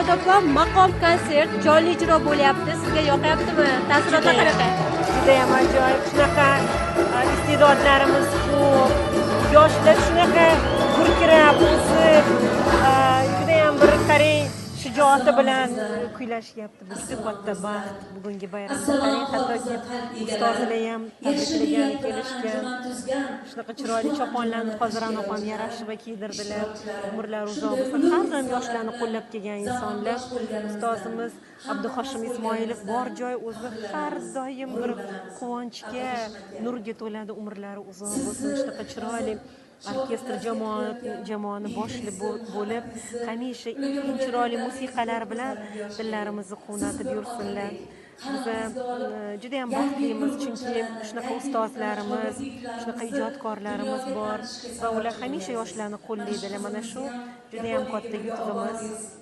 Dilshod opa, maqom konsert jonli ijro bo'lyapti. Sizga yoqyaptimi? Taassurotlar qanaqa? Judayam ajoyib. Shunaqa iste'dodlarimiz ko'p. Yoshlar shunaqa gurkirab o'sib, judayam bir qarang, shijoati bilan kuylashyapti. Bu juda katta baxt bugungi bayramda. Qarang, hattoki ustozlar ham tabriklagani kelishgan. Shunaqa chiroyli choponlarni hozir opam yarashib kiydirdilar. Umrlari uzoq bo'lsin. Har doim yoshlarni qo'llab kelgan insonlar. Ustozimiz Abduhoshim Ismoilov bor joy o'zi har doim bir quvonchga, nurga to'ladi. Umrlari uzoq bo'lsin. Shunaqa chiroyli orkestr jamoani boshli bo'lib, hamisha eng chiroyli musiqalar bilan dillarimizni quvnatib yursinlar. Biz juda ham baxtlimiz, chunki shunaqa ustozlarimiz, shunaqa ijodkorlarimiz bor va ular hamisha yoshlarni qo'llaydilar. Mana shu juda ham katta yutug'imiz.